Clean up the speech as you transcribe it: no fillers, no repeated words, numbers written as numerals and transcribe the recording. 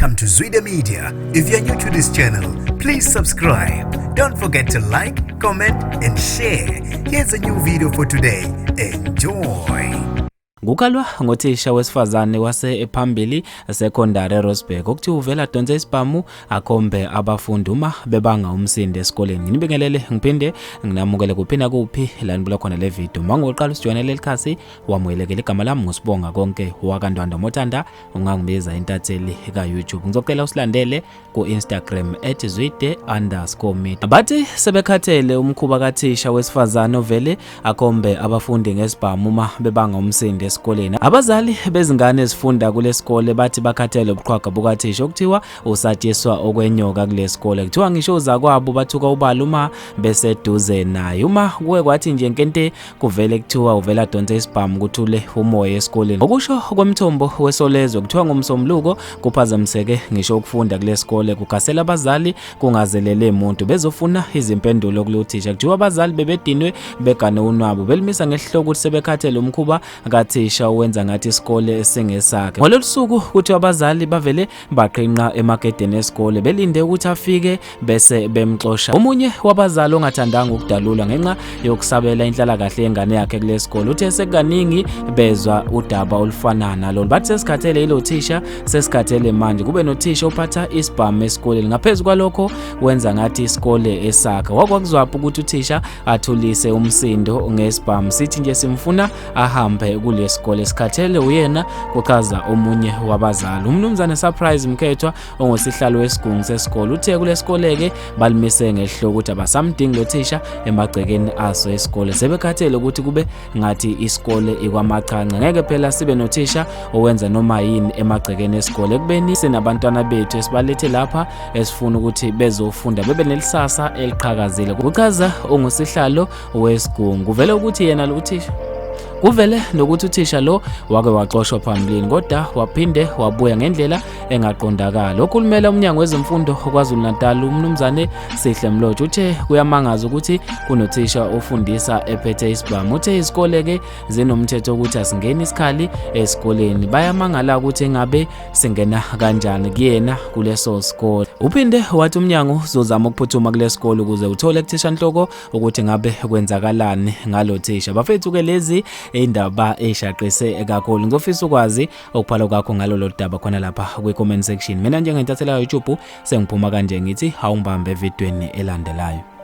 Welcome to Zwida Media. If you're new to this channel, please subscribe. Don't forget to like, comment, and share. Here's a new video for today. Enjoy. Kukhalwa ngothisha wesifazane wase ephambili secondary eRoseburg okuthiwa uvela adonse isibhamu akhombe abafundi uma bebanga umsindo esikoleni. Nginibingelele ngiphinde nginamukele kuphi nakuphi la nibuka khona le video. Mangoqala usijoyinele leli khasi wamukelekile. Igama lami nguSibonga konke wakaNdwandwe Mothanda, ungangibiza intatheli ka-YouTube. Ngizocela usilandele ku-Instagram @zwide_media. Bathi sebekhathele umkhuba kathisha wesifazane ovele akhombe abafundi ngesibhamu uma bebanga umsindo esikoleni. Abazali bezingane ezifunda kulesikole bathi bakhathele ubuqhwaga bukathisha okuthiwa usatshiswa okwenyoka kulesikole. Kuthiwa ngisho uzakwabo bathuka ubala uma beseduze naye. Uma kuke kwathi nje nkente kuvele kuthiwa uvela adonse isibhamu kuthule umoya esikoleni. Ngokusho kwemthombo weSolezwe kuthiwa ngomsombuluko kuphazamiseke ngisho ukufunda kulesikole, kugasela abazali kungazelele muntu bezofuna izimpendulo kulothisha. Kuthiwa abazali bebedinwe begane unwabu belimisa ngesihloko ukuthi sebekhathele umkhuba kathisha owenza ngathi isikole singesakhe. Ngololu suku kuthiwa abazali bavele baqhinqa emagedeni esikole belinde ukuthi afike bese bemxosha. Omunye wabazali ongathandanga ukudalulwa ngenxa yokusabela inhlalakahle yengane yakhe kulesikole uthe sekukaningi bezwa udaba olufana nalolu. Bathi sesikhathele yilo thisha, sesikhathele manje kube nothisha ophatha isibhamu esikoleni. Ngaphezu kwalokho wenza ngathi isikole esakhe. Wakwakuzwaphi ukuthi uthisha athulise umsindo ngesibhamu? Sithi nje simfuna ahambe kulesikole, sikhathele uyena, kuchaza omunye wabazali. Umnumzane Surprise Mkhethwa ongusihlalo wesigungu sesikole uthe kulesikole-ke balimise ngehloko ukuthi abasamdingi lo thisha emagcekeni aso esikole. Sebekhathele ukuthi kube ngathi isikole ikwamachanca. Ngeke phela sibe nothisha owenza noma yini emagcekeni esikole ekubeni sinabantwana bethu esibalethe lapha esifuna ukuthi bezofunda bebe nelisasa eliqhakazile, kuchaza ongusihlalo wesigungu. Kuvele ukuthi yena lo uthisha Kuvele nokuthi uthisha lo wake waxoshwa phambilini kodwa waphinde wabuya ngendlela engaqondakali. Okhulumela uMnyango wezeMfundo KwaZulu-Natal uMnumzane Sihle Mlotshwa uthe kuyamangaza ukuthi kunothisha ofundisa ephethe isibhamu. Uthe izikole-ke zinomthetho ukuthi asingeni isikhali esikoleni. Bayamangala ukuthi engabe singena kanjani kuyena kuleso sikole. Uphinde wathi umnyango uzozama ukuphuthuma kulesikole ukuze uthole kuthishanhloko ukuthi ngabe kwenzakalani ngalo thisha. Bafethu ke lezi indaba eshaqise kakhulu. Ngizofisa ukwazi okubhala kwakho ngalolo daba khona lapha kwi-comment section. Mina njengentathela YouTube sengiphuma kanje ngithi awungibambe evidweni elandelayo.